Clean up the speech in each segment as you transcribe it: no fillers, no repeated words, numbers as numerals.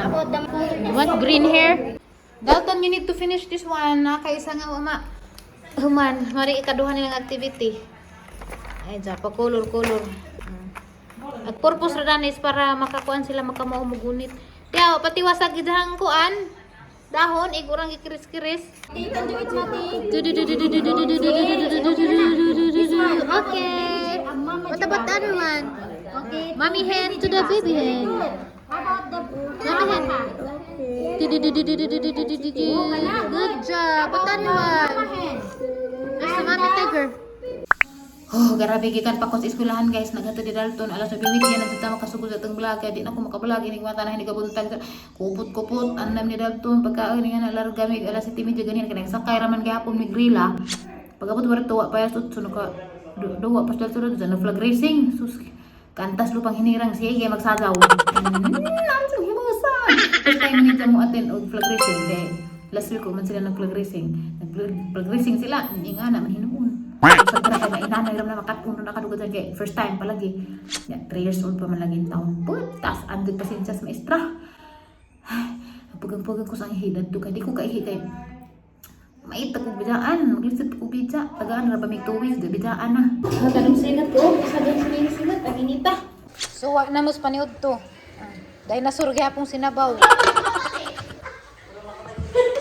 About the You want green hair? Dalton, you need to finish this one. Nakaisa nga uma. Human, mari ikaduha nilang activity. Ay, dyan, pa color color. At purpose ra is para makakuan sila makamao mugunit. Diya, patiwasag idhang kuan. Dahon, igurang gikiris-kiris. You can do it, Mati. Okay. What about the other one? Okay. Mommy hand to the baby hand. How about the Mommy hand. Good job. What other one? hand? There's the mommy tiger. Oh, grabe gikan pa ko sa eskwelahan, guys. Naghatod di Dalton alas 9:30 nagtita makasugod sa atong vlog kay di na ko makablog inig mata na hindi ka buntag. Kupot-kupot andam ni Dalton pagkaon nga na larga mig alas 7:30 ganin kanang sakay ra man gihapon mig grila. Pagabot war tuwa pa yasot suno ka duwa pa sa Dalton sa flag racing. Sus kantas lupang hinirang siya kay magsagaw. Nanso himusa. First time ni mo attend og flag racing kay last week ko man sila nag flag racing. Nag flag racing sila, hindi nga naman hinuon. Sa tara kay mainanay ram na makatun na kadugod kay first time palagi. Ya, 3 years old pa man lagi yung taon. Putas, andun pasensya sa maestra. Ay, pugang-pugang ko sa ang hidad to kay di ko kaihi kay maita ko bidaan, maglisod ko bidya. Tagaan ra ba mig 2 weeks, di bidaan na. Ganong sinat ko, sa ganong sinat, ang inita. So, wa na mas paniod to. Dinosaur gyapon sinabaw.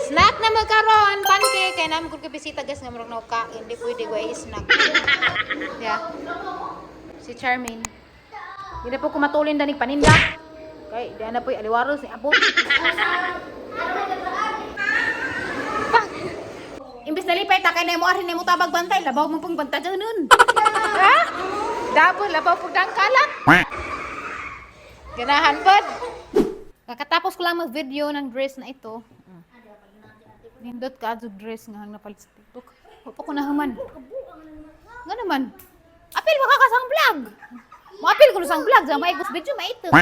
Snack na magkaroon, pancake. Kaya namin kung bisita guys nga murag naukain, di pwede ko snack. Yeah. Si Charmaine. Di na po kumatulin danig paninda. Kay, di na po aliwaros ni abot. Pak! Imbes na lipay, takay na mo arin na mo tabag bantay, labaw mo pong banta dyan nun. Ha? Double, labaw pong dangkalat. Ganahan pod. Kakatapos ko lang mag-video ng dress na ito. Nindot ka adto dress nga hang napalit sa TikTok. Wa pa ko nahuman. Nga naman. Apil baka ka sang vlog. Moapil ko sang vlog, sa may video maito.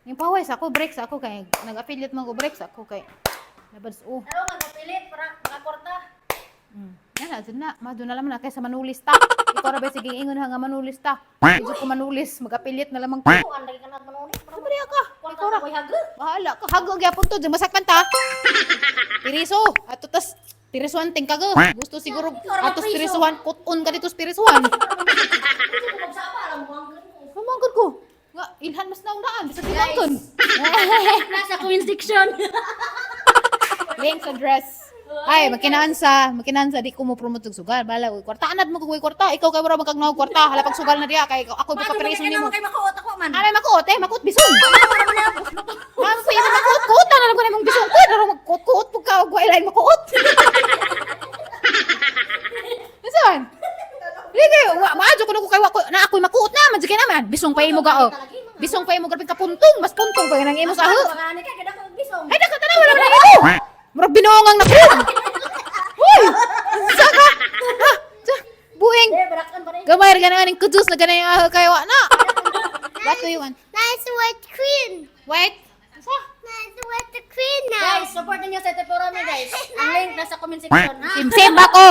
Yung paway sa ako break sa ako kay nag-affiliate man ko break sa ako kay labads o. Pero magapilit para makakorta. Yan na, dyan na. Mado na lamang na kaysa manulis ta. Ikaw ra ba sige ingon ha nga manulis ta. Medyo ko manulis, mag-affiliate na lamang ko. Ang lagi ka na manulit. Ano ba niya ka? Ikaw ra. Koy hago. Bahala ka. Hago gyapon to, dyan masakpan ta. Piriso. Ato tas pirisuan ting kago. Gusto siguro atos pirisuan, kuton ka dito sa pirisuan. Mamangkot ko. Nga ilhan mas naunaan bisag timangkon. Nasa comment section. Link sa dress. Ay, makinaan sa, makinaan sa di ko mo promote og sugal. Bala, uy, kwarta anad mo ko kwarta. Ikaw kay mura magkagnaw kwarta. Hala pag sugal na diya kay ako pa piriso nimo. Kay makuot ako man. Amay makuot eh, makuot bisong. Ma'am, ko yung makuot kuot na lang ko na mong bisong ko, na makuot kuot pug ka og lain makuot. Bisan? Dili kayo, wa maadyo ko na ko kay wa ko na ako'y makuot na, man sige naman. Bisong pa imo ga oh. Bisong pa imo grabe ka puntong, mas puntong pa nang imo sa aho. Baka ani ka kada ko bisong. Ay dako tanaw wala man ang imo. Murag binuongang na ko. Hoy! Sa ka? Ha? Sa buing. Eh, barakan pa rin. Gamay ra ganan ning kudus na ganay aho kay wa na. What do you want? Nice white queen. White? Sa? Nice white queen now. Guys, support ninyo sa Teporami, guys. Ang link nasa comment section. Ha? Sim simba ko.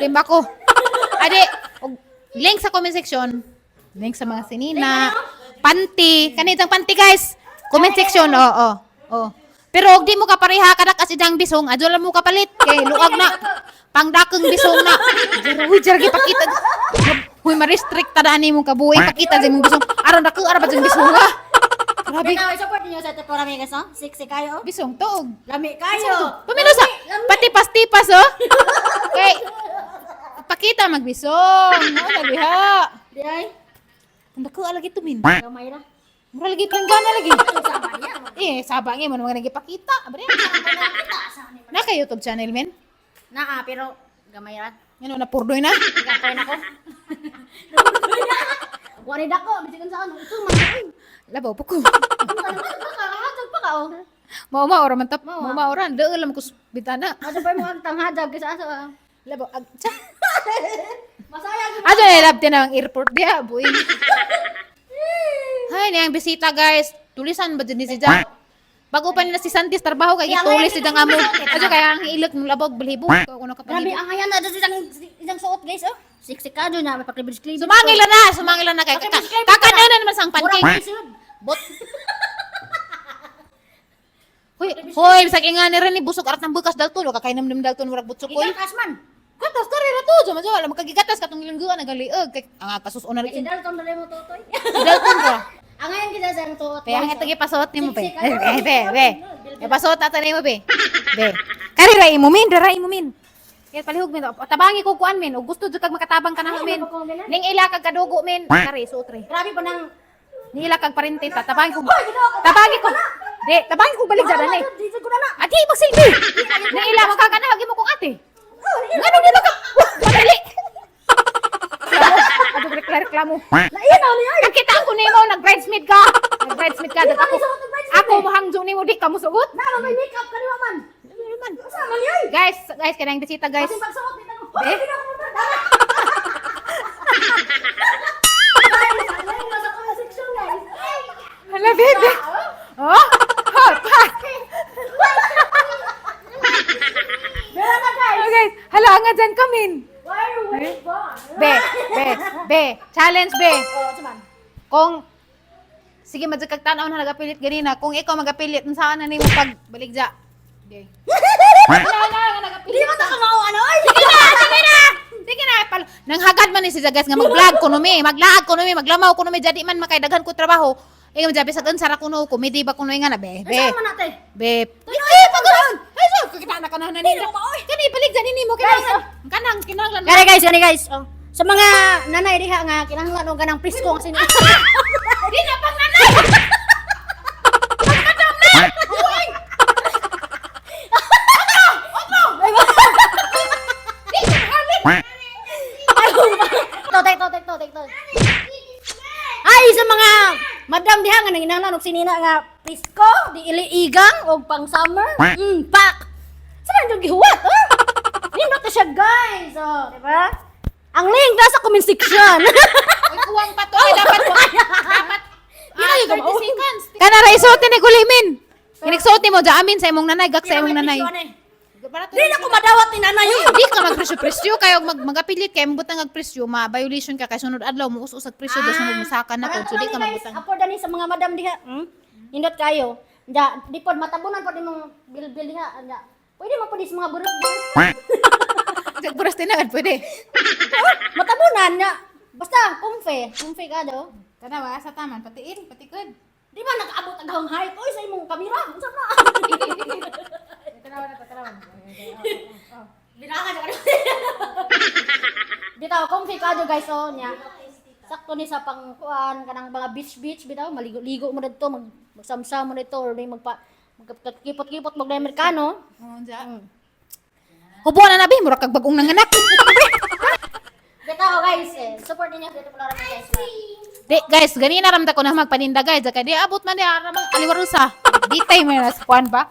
Simba ko. Ade, og link sa comment section. Link sa mga sinina, panty, kanitang panty guys. Comment section, oo. Oo. Pero og di mo kapareha kadak as idang bisong, adyo lang mo kapalit kay luag na. Pangdakeng bisong na. Uy, jar gipakita. Huy, ma-restrict ta dani mo kabuhi pakita sa imong bisong. Aron dako ara ba jud bisong ha? Grabe. Now, support ninyo sa Teporami, guys, oh. Sexy kayo. oh. Bisong tuog. Lami kayo. Pamilo sa patipas-tipas oh. Kay pakita magbisong. No, lagi ha. Di ay. Ang dako lagi to min. Gamay ra. Mura lagi planggana lagi. Sama niya. Eh, saba nga mo naman nagipakita. Abre. Na kay YouTube channel men. Naa, pero gamay ra. Ngano na purdoy na. Gapay na ko. Wari dako, bisan sa ano. Ito man oy. Labaw po ko. Nakahajag pa ka oh. Mao mao ra man tap. Mao mao ra. Doon lang ko sa bitana. Ato pa mo ang tanghajag kaysa aso. Ah. Labaw ag tsa. Masaya gyud. Ato na lab din ang airport diha, boy. Hay, niyang bisita guys. Tulisan ba dyan ni si Jack? Bago pa nila si Santis trabaho kay gitulis si Jang amo. Adyo kaya ang ilok ng labog balhibo. Ako na Grabe kapalibot. ang ayan na isang isang suot guys oh. Sexy ka na may paklibis-klibis. Sumangil na, sumangil na kay kakanan na naman sang Murag pancake. isod. Bot. Hoy, bisag inga ni rin ni busog arat ng bukas Dalton, wa ka kay namnam Dalton murag butsok oy. Gigatas man. Gatas kare ra to, jama jama makagatas katong ilongguan nagaliog kay ang kasuson na Si rin. Dalton na mo tutoy. Si Dalton ko. Ang ngayon kita sa ang tuot. Be, ang ito gipasuot nimo be. Siksik, ano? Be, be, be. Ipasuot ata nimo be. Be. Kari ra imo min, dara imo min. Kaya palihog min, tabangi ko kuan min, og gusto jud kag makatabang ka na min. Ning ila kag kadugo min, kari suot re. Grabe pa nang Ning ila kag parente ta, tabangi ko. Tabangi ko. Di, tabangi ko balik dyan ani. Dito ko na na. Ati magsilbi. Ning ila makakana mo kong ate. Ngano di ba ka? Padali. Adto reklamo. Lain na niya. Nakita ko nimo nag bridesmaid ka. Nag bridesmaid ka dag ako. Ako mohangjo nimo di ka mosugot. Na may makeup kaniwa man. Man. Asa man niya? Guys, guys kanang bisita guys. Kasi pagsuot nito. Eh? Hoy, ko na. Guys, ngayon nasa comment section guys. Hala bebe. Oh, hot. Meron na guys. Oh, guys, hala nga dyan kamin. Why are you waiting for? Be, be, be. Challenge be. Oh, cuman. Kung sige madjud kag tan-aw na nagapilit ganina, kung ikaw magapilit unsa na nimo pag baligja. Okay. Wala na nga nagapilit. Di man ta ka mao ano? Ay, Sige na, sige na. Sige na, pal nanghagad man ni si Jagas nga mag-vlog kuno mi, maglaag kuno mi, maglamaw kuno mi, jadi man makay daghan ko trabaho. Ingon jabi sa unsa ra kuno komedy ba kuno nga na be. Be. Unsa man ate? Be. Ay, pagulon. Ay, so kita na kana na nila. Kani balik dyan nimo kinahanglan. Kanang kinahanglan. Kani guys, kani guys. Oh. Sa mga nanay diha nga kinahanglan og ganang presko kasi ni. Di na pang nanay. Pagkadam na. Uy. Opo. Opo. Di halin. To, tek to, tek to, tek to. Ay, sa mga madam diha nga nanginahanglan og sinina nga presko, di iliigang og pang summer. Pak. Saan yung gihuwat? Oh? Nindot na siya, guys. Oh, di ba? Ang link nasa comment section. Uy, kuwang pa to. Ay, dapat dapat Di na yun, 30 seconds. Kana ra isuot ni gulimin. Kinigsuot nimo ja amin sa imong nanay, gak sa imong nanay. Di na ko madawat ni nanay. Uy, di ka magpresyo-presyo kayo mag magapilit kay mobutang ag presyo, ma violation ka kay sunod adlaw mo us-us ag presyo do sunod musaka na pod so di ka magbutang. Apo dani sa mga madam diha. Nindot kayo. Da, di pod matabunan pod imong bil-bil diha. Da. Pwede man pod sa mga burot-burot. Jag buras tinagad pwede. Matabunan na. Basta kumfe, kumfe ka do. Tanawa sa taman patiin, patikod. Di ba nakaabot ang hang height oy sa imong kamera? Unsa na? Tanawa na tanawa. Binaka sa kanila. Bitaw comfy ka guys oh nya. Sakto ni sa pangkuan kanang mga beach beach bitaw maligo-ligo mo didto mag magsamsam mo didto or di magpa magkipot-kipot mo na Amerikano. Unsa? Hubo na nabi mura kag bagong nanganak. Bitaw guys, eh, support ninyo dito pala rin guys. Di guys, ganina ramda ko na magpaninda guys. Kay di abot man di aramang aliwarusa. Di tay may nas kuan ba?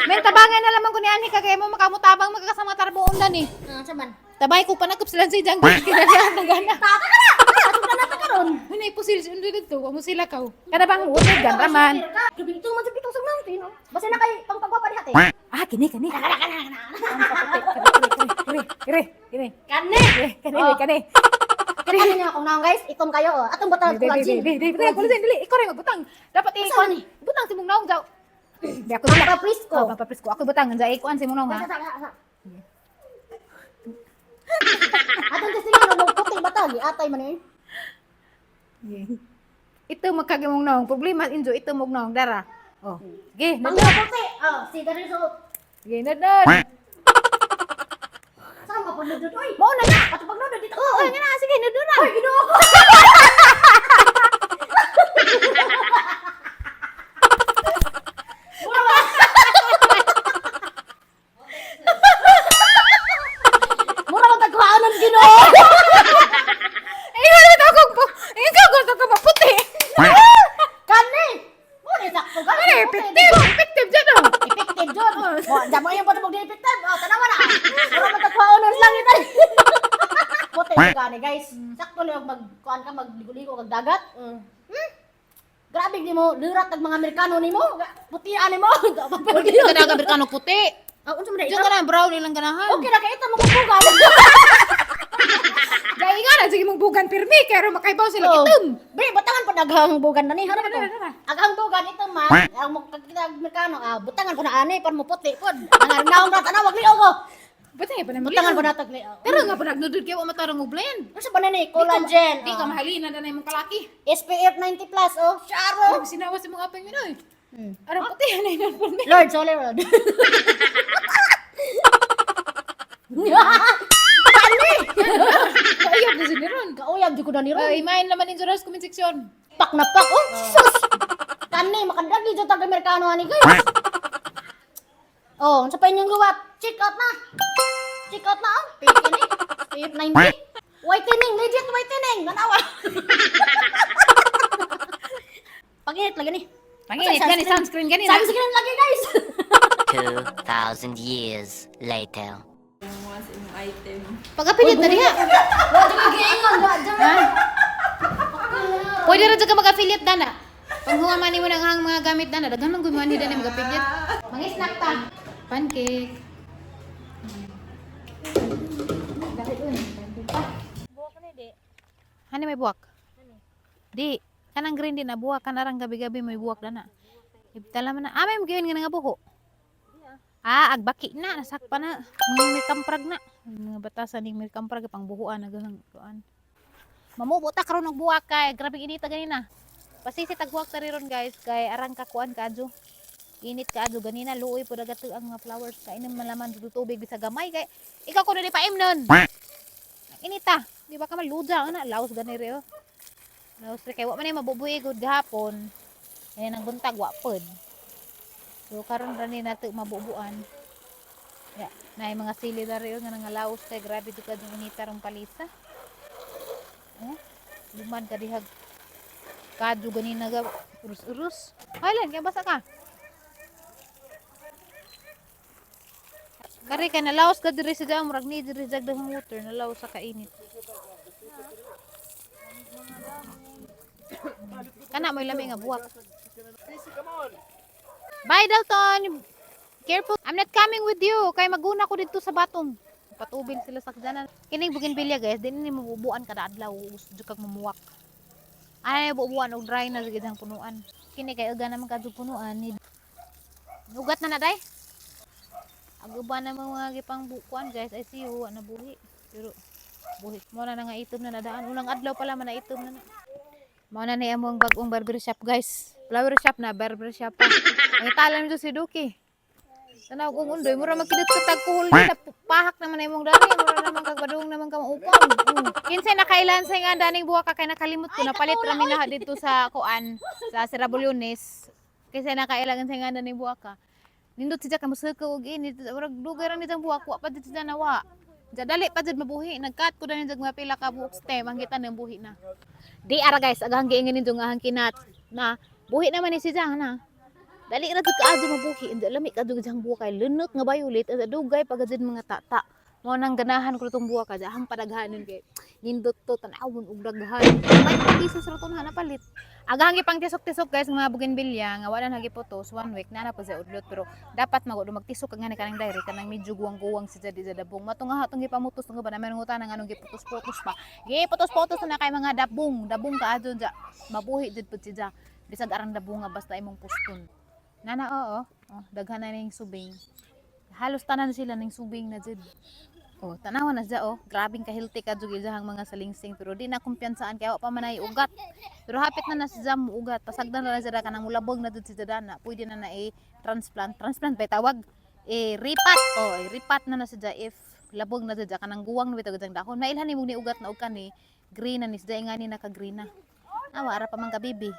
Men tabangan na lamang ko ni ani kay mo makamutabang magkasama tarbuon na ni. Ah, sa man. Tabay ko panagkop sila si Janggo kinalian na gana. Tata ka na. Ato ka na ta karon. Hunay pusil si undo dito, wa mo sila kaw. Kada bang utod gan raman. Gabi ito man sa pitong sa mountain. oh. Basta na kay pangpagwapa diha te. Ah, kini kini. Kini kini kini. Kani. Kani Oh. kani. Kani niyo akong naong guys, itom kayo oh. Atong butang Di di collagen. di di. Butang dili, ikaw rin magbutang. Dapat Asa i-kuan. ni? Butang si mong naong jaw. Di ako Ang paprisko. Oh, paprisko. Ako butang sa ikuan si mong naong ha. Sa, sa, sa. Atong testingan mo puti bata giatay man eh. Ito magkagimong naong problema injo ito mong naong dara. Oh. Sige, Ang nandun. puti. Oh, si dari so. Sige, nandun. Saan ka pag oy? Mao na na. Ato pag dito. Oo, oh, nga na. Sige, nandun na. Oy, Ginoo ko. Mura man tagkuhaan ng Ginoo. Eh, wala na akong po. Eh, ikaw gusto ka maputi. Kani. Mo ni sakto ka. Ano, effective. Effective dyan, oh. Effective jud. Mo, damo yung patubog di effective. Oh, tanawa na. Mura man tagkuhaan lang ito. Puti ko gani guys. Sakto lang magkuan ka magligo-ligo kag dagat. Grabe di mo lirat tag mga Amerikano nimo. Putian nimo. Hindi ka na Amerikano puti. Ah, unsa man Diyan ka na, brown ilang ganahan. Okay ra kay ito mo kukugan. Dahil nga na, sige mong bugan pirmi, kaya makaibaw sila Oh. itom. Bre, butangan po naghang bugan na ni. Harap Dara, ko. dara, dara. Aghang bugan ito ma. Ang mo kita Amerikano ah, butangan ko na ani pan mo puti pod. Ang naong na tanaw wag liog oh. Butangan pa na Butangan po natag liog. Pero nga pa nagnudod kayo, matarong mo blend. Ano sa ba na ni collagen? Di ka Oh. mahalina na na imong kalaki. SPF 90 plus oh. Charo. Ang sinawa sa mga apeng minoy. Arang puti, anay na po. Lord, sorry Lord. Ani? Kauyab na siniron. Kauyab di ko na ni Ron. Ay, imain naman in Zoras comment section. Pak na pak oh. Sus. Kani makandag di jud tag Amerikano ani guys. Oh, unsa pa inyong luwat? Check out na. Check out na oh. Piki ni. SPF 90. Whitening, legit whitening. Nanawa. Panginit lagi ni. Panginit gani, sunscreen gani na. Sunscreen lagi guys. 2,000 years later. Pag-affiliate na diha. Wa jud giingon, wa jud. Pwede ra jud ka mag-affiliate dana. Pag human mo nang ang mga gamit dana, daghan man gumawa ni dana mag-affiliate. Mga-snack ta. Pancake. Hani may buwak? Di, kanang green din na buwak, kanarang gabi-gabi may buwak dana. Ibtala man na. Ah, may mga nga nga buho. Ah, agbaki na, nasakpa na. Mga may kamprag na. Mga batasan ning may kamprag pang buhuan nagahang kuan. Mamubo ta karon og buwak kay grabe inita ganina. Pasisi tag buwak ta ron guys kay arang kakuan kaadyo. Init kaadyo ganina luoy pud agad ang mga flowers kay inom malaman dito tubig bisag gamay kay ikaw kuno ni paimnon. Inita, di ba ka maluja ana laos gani re oh. Laos re kay wa man ay mabubuhi gud gahapon. Kaya nang buntag wa pod. So karon ra ni nato mabubuan. Ya, naay mga sili dari oh, nga nangalaos kay grabe jud kadtong inita rong palisa. Oh, luman ka dihag kadyo ganina ga urus-urus. Highland, kaya basa ka. Kari kay nalaos ka diri sa jam, murag ni diri sa daghang water, nalaos sa kainit. Kana mo'y lami nga buwak. Bye Dalton. Careful. I'm not coming with you kay maguna ko didto sa batong. Patubil sila sa sakyanan. Kining bougainvillea guys, din ni mabubuan kada adlaw gusto jud kag mamuwak. Ay bubuan og dry na sige ang punuan. Kini kay uga naman kadto punuan ni Ugat na na day. Ang uban na mga gipang bukuan guys, I see you wa na buhi. Pero buhi mo na nga itom na nadaan. Unang adlaw pala man na itom na na. Mao na ni among bagong barber shop guys. Flower shop na barber shop pa. Ang talan nito si Duki. Tanaw kong undoy, mura magkidot sa tagkuhol na pahak naman na imong dani, mura naman kag badung naman ka maupang. Kinsay nakailan sa nga daning buwak ka kay nakalimot ko napalit ra mi na didto sa kuan sa Sirabolyones. Kinsay nakailan sa nga daning buwak ka. Nindot siya ka musaka og init, murag dugay ra nitang buwak wa pa dito na nawa. Ja dali pa jud mabuhi, nagkat ko dani jag mga pila ka buok stem ang kita nang buhi na. Di ara guys, aghang giingon ninyo nga ahang kinat na buhi naman ni si Jang na. Dali ra jud kaadto mabuhi, hindi lami kadto jang buwak kay lunot nga violet at dugay pagka jud mga tata. Mao nang ganahan ko tong buwak ka ahang padaghanon kay nindot to tan-awon og daghan. 5 pieces ra to na napalit. Agahang gipang tisok-tisok guys mga bougainvillea nga wala na giputos one week na na po sa udlot pero dapat magud magtisok ka nga ni kanang diary kanang medyo guwang-guwang si jadi sa dabong. Mato nga hatong gipamutos nga ba naman ngutan nga anong giputos-putos pa. Giputos-putos na kay mga dabong, dabong ka adto ja. Mabuhi jud pud si ja. Bisag arang dabong nga basta imong puston. Nana oo, oh, daghan na ning subing. Halos tanan sila ning subing na jud. Oh, tanawa na siya oh. Grabing ka-healthy ka jud iyahang mga salingsing pero di na kumpiyansaan kay wa pa man ay ugat. Pero hapit na na siya mo ugat. Pasagdan na na siya kanang mulabog na jud si dana. Pwede na na i-transplant. Transplant ba tawag? Eh ripat. Oh, eh, ripat na na siya if labog na siya kanang guwang na bitaw gud dahon. Mailhan nimo ni ugat na og kani green na ni siya nga ni naka-green na. Awa ara pa man ka bibi.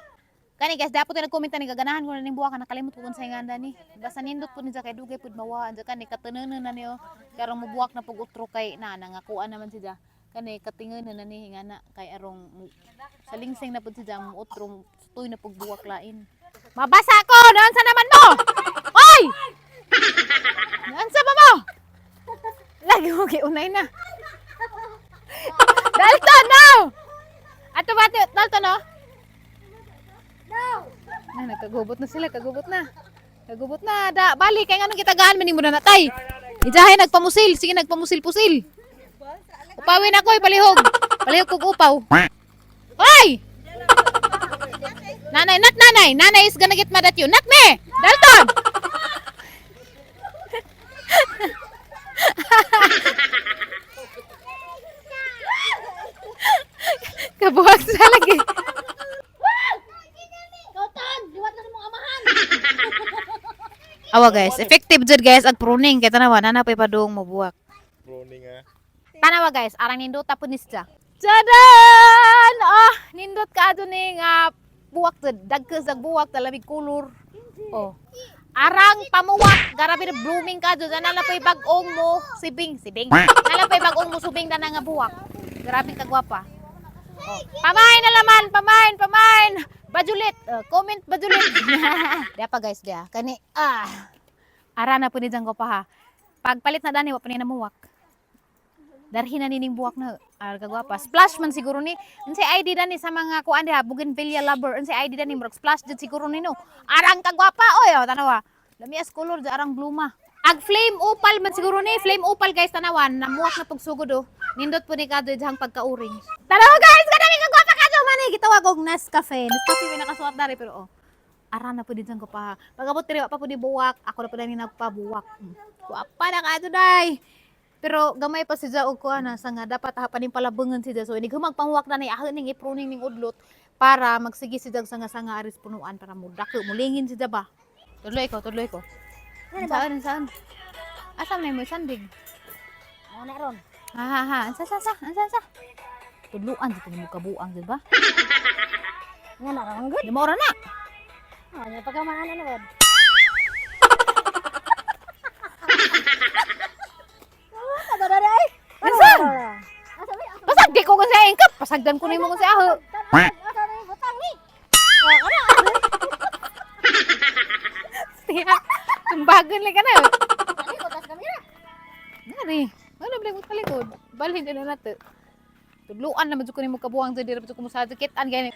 Kani guys, dapat na nagkomenta ni gaganahan ko na ning buwak nakalimot ko kung sa nganda ni. Basta nindot po ni kay dugay pud mawaan ja kani katenenen na niyo. Karong mobuwak na pug utro kay na nangakuan naman siya. Kani katingen na ni nga na kay arong salingsing na pud siya mo utro sutoy na pug buwak lain. Mabasa ko, naansa naman mo? Oy! Naansa pa mo? Lagi mo giunay na. Dalton, no! Ato ba, Dalton, no? Na, nagkagubot na sila, kagubot na. Kagubot na, da, bali, kay nganong gitagaan man nimo na natay. Ijahay nagpamusil, sige nagpamusil-pusil. Upawin ako, palihog. Palihog kog upaw. Oy! Nanay, not nanay. Nanay is gonna get mad at you. Not me! Dalton! Kabuhag sa lagi. Kautan, liwat na sa mong amahan. Awa guys, effective jud guys ag pruning kay tanawa na napay padung mo buwak. Pruning ah. Tanawa guys, arang nindot po ni siya. Tadan! Ah, nindot ka adto ni nga buwak jud, dagkes ag buwak talamig kulor. Oh. Arang pamuwak, garabi na blooming ka jud, ana na pay bag-ong mo sibing, sibing. Ana pay bag-ong mo subing na nga buwak. Grabe ka gwapa. Oh. Pamain na laman, pamain, pamain. Bajulit, comment bajulit. Diya pa guys, diya. Kani ah. Ara na po ni ko pa ha. Pagpalit na dani wa pa ni namuwak. Darhin na nining buwak na ar kagwapa. Splash man siguro ni. Unsay ID dani sa mga kuan diha bougainvillea lover. Unsay ID dani murag splash jud siguro ni no. Arang kagwapa oy, oh, tanawa. Lamias color di arang bluma. Ag flame opal man siguro ni, flame opal guys tanawan, namuwak na pagsugod oh. Nindot po ni kadto dihang pagka-orange. Tanawa guys, kanami kagwapa kadto man eh gitawag og Nescafe. Nescafe may nakasuot dari pero oh. Ara na po din ko pa. Pagabot diri wa pa po ni buwak, ako na po ni nagpabuwak. Gwapa na kadto day. Pero gamay pa si og kuan na sa nga dapat ha paning palabangan si So inig humag pangwak na ni ahon ning ipruning ning udlot para magsige si jag sanga-sanga aris punuan para mudako mulingin si ba. Tudloy ko, tudloy ko. Saan saan? Asa may mo sandig? Mo na ron. Ha ha ha, ansa sa sa, ansa sa. Tudluan jud mo kabuang jud ba? Nga na ron good. Di mo ora na. Oh, nya pagkamaan na bod. Wala ka ay. Unsa? Asa may Pasag di ko kung sa ingkap, pasagdan ko nimo kung sa aho. Asa may butang ni. Oh, kana. Tiya. Tumbagan lang ka na. Ani ko tas kamera. Ngani, wala ba mo talikod? Balhin din na nato. Tudluan naman jud ko nimo kabuang jud dira jud ko mo sa kitan gani.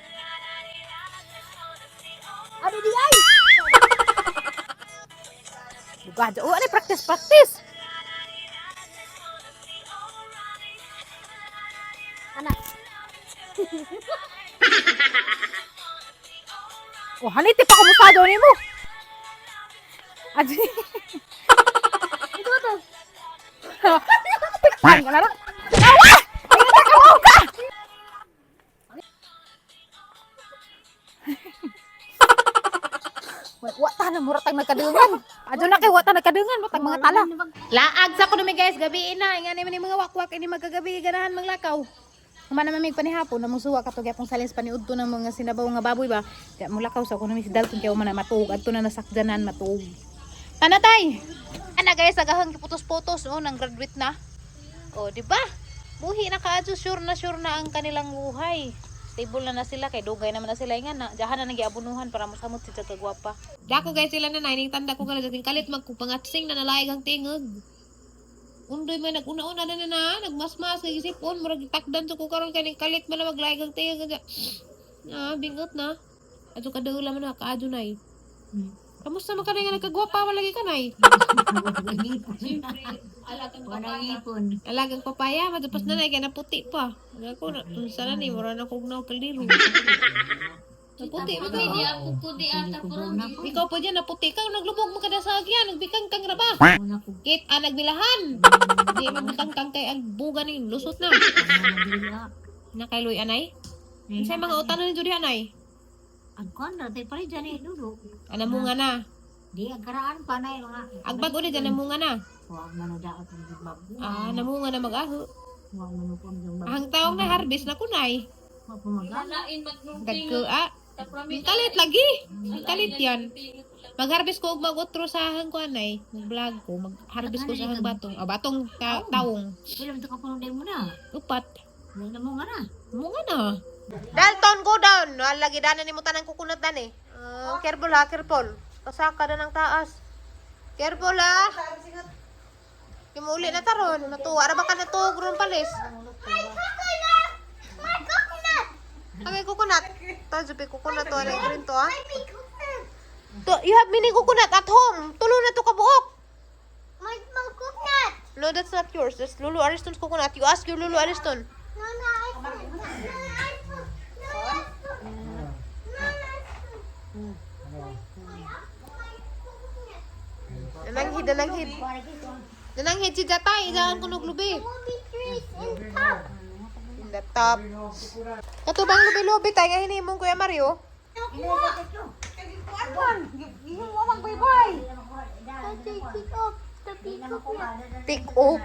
Abi di ay. Lugar oh, ano practice practice. Ana. Oh, haliti pa ko musado nimo. Adi. Ito to. Pikpan ka na ron. Awa! Ay, nakawaw ka! Wa ta na mura tag nagkadungan. Adyo na kay wa ta nagkadungan, mutag mga tala. Laag sa kuno mi guys, gabi na. Ingani man ni mga wakwak ini magkagabi ganahan manglakaw. Human naman mig panihapon na musuwa kato gyapon salins paniudto ng mga sinabaw nga baboy ba. Di mo lakaw sa kuno mi si Dalton kay man na matuog adto na nasakjanan matuog. Tana tay. Ana guys, agahang putos-putos oh nang graduate na. Oh, di ba? Buhi na kaadyo, sure na ang kanilang buhay. Stable na na sila kay dugay naman na sila nga na. Jahan na nagiabunuhan para mosamot si kagwapa. Dako guys sila na ning tanda ko kala dating kalit magkupangatsing na nalaig ang tingog. Undoy man naguna-una na na na nagmasmas kay isipon murag takdan to ko karon kay ning kalit man na maglaig ang tingog. Ah, bingot na. Adto kadula man na kaadyo nay. Kamusta man kanay nga nagkagwapa man lagi kanay? Alagang papaya, madapas na nay kay naputi pa. Ako na unsa na ni mura na kog na kaldero. Naputi ba ka? Ikaw pa dyan, naputi ka. Naglubog mo ka na sa agyan. Nagbikang kang raba. Kit, ah, nagbilahan. Di, magbikang kang kay ang buga ning lusot na. Nakailoy, anay? Unsay mga utanon ni Judy, anay? Ang kon ra tay pare dyan eh dulo. Ana mo nga na. Di ang karaan pa na mga. Ang bago ni dyan, namunga na. Huwag man daot ang bago. Ah, namunga na mag-aho. Huwag man ko ang bago. Ang taong na harvest na kunay. Huwag po mag Dagko, ah. Ang kalit lagi. Ang kalit yan. Mag-harvest ko og mag-utro sa hang ko anay. Mag-vlog ko, mag-harvest ko sa hang batong. Ah, batong taong. Pila man to ka puno mo na. Upat. Wala na mo nga na. Munga na. Dalton, go down. Wala lagi dana ni mo tanang kukunat dan eh. Careful ha, careful. Kasaka na ng taas. Careful ha. Kimuli na taron. Natuwa ra ba ka natuog ron palis? Coconut! My coconut! Kami kukunat. To, jupi kukunat to. Ano green to ha? My coconut! To, you have mini coconut at home. Tulo na to kabuok. My small coconut! No, that's not yours. That's Lolo Ariston's coconut. You ask your Lolo Ariston. No, I put. No, I put. No, I put. No, I put. My coconut. Nananghid, nananghid. Nananghid si Jatay. Idahan ko naglubi. Will be trees in top. In the top. Katubang lubi-lubi tayo nga hinimong Kuya Mario. Okay, pick up the big coconut. Take off.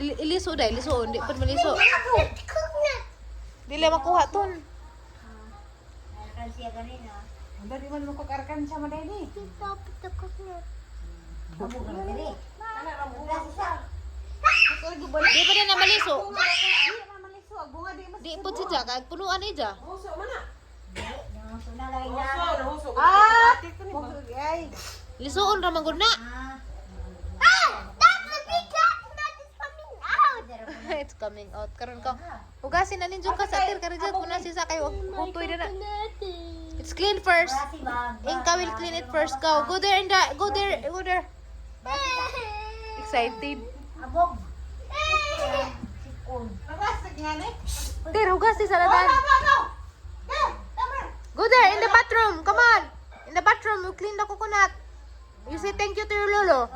Iliso dahil, iliso. Hindi pa maliso. The coconut. Dili makuha ton. Pick up the coconut. Di pa din na maliso. Di po si Jack. Ag punuan ni Ja. Lisuon ra man gud na. Ah! That's the big coconut is coming out. It's coming out. Karon ka. Hugasin na ninyo ka sa atir karon jud kuna si sa kayo. Hutoy na na. It's clean first. Inka will clean it first. Go. Go there and go there. Go there. Excited. Ter, hugasin sa latan. Go there in the bathroom. Come on. In the bathroom, you clean the coconut. You say thank you to your lolo.